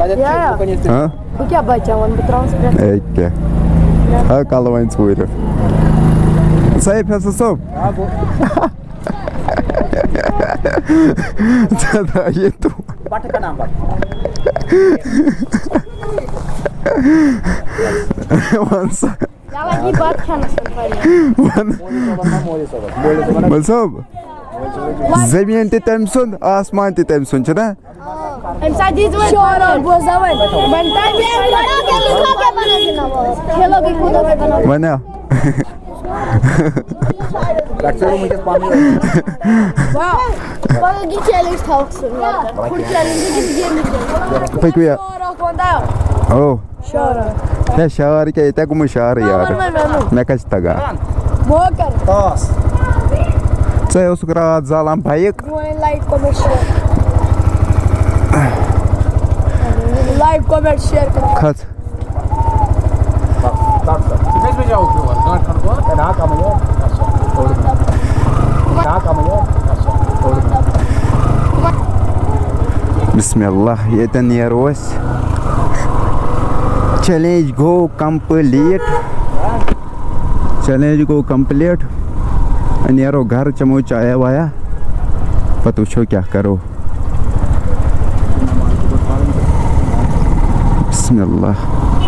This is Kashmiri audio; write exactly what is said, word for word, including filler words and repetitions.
ہاں؟ بہٕ کیٛاہ بچاوَن؟ بہٕ ترٛاوَس پرٛٮ۪تھ اے کیٛاہ؟ ہا، کَلہٕ وۄنۍ ژوٗرِ۔ سعید فیصل صٲب۔ ژےٚ درٛایے تور۔ بَٹہٕ کَنام بَٹہٕ۔ وَن سا۔ یَوٕ یی بَتہٕ کھٮ۪نَس منٛز واریاہ۔ وَن۔ مولوی صٲبَن، مولوی صٲبَن۔ مولوی صٲب، زٔمیٖن تہِ تٔمۍ سُنٛد، آسمان تہِ تٔمۍ سُنٛد، چھُنہ؟ أمۍ ساتہٕ دِژ وۄنۍ شورا بوزا وۄنۍ۔ وۄنۍ تَمہِ کھیلو گے کودو گے بنا۔ وَنیا۔ پٮ۪ٹھ ژےٚ روٚمُت یَتھ پَنُن۔ واہ۔ پَنُن یہِ challenge تھاوَکھ ژٕ۔ Food challenge کِنہٕ ییٚمہِ challenge؟ پٔکِو یا۔ شورا کھۄندا۔ او۔ شورا۔ ہے، شعر کیٛاہ؟ ییٚتہِ ہا گوٚمُت شعرٕے یارٕ۔ وَن وۄنۍ مےٚ۔ مےٚ کَتہِ چھِ تَگان؟ بہٕ کَرٕ۔ ٹاس۔ ژٕ اوسُکھ راتھ زالان بایِک۔ بہٕ وَنہٕ like، comment، share۔ Like، comment، share کَرُن۔ کھژ۔ بسم اللہ، ییٚتٮ۪ن نیرو أسۍ۔ Challenge گوٚو complete۔ Challenge گوٚو complete۔ وۄنۍ نیرو گرٕ، چٮ۪مو چایا وایا، پتہٕ وٕچھو کیٛاہ کرو۔ بسم اللہ۔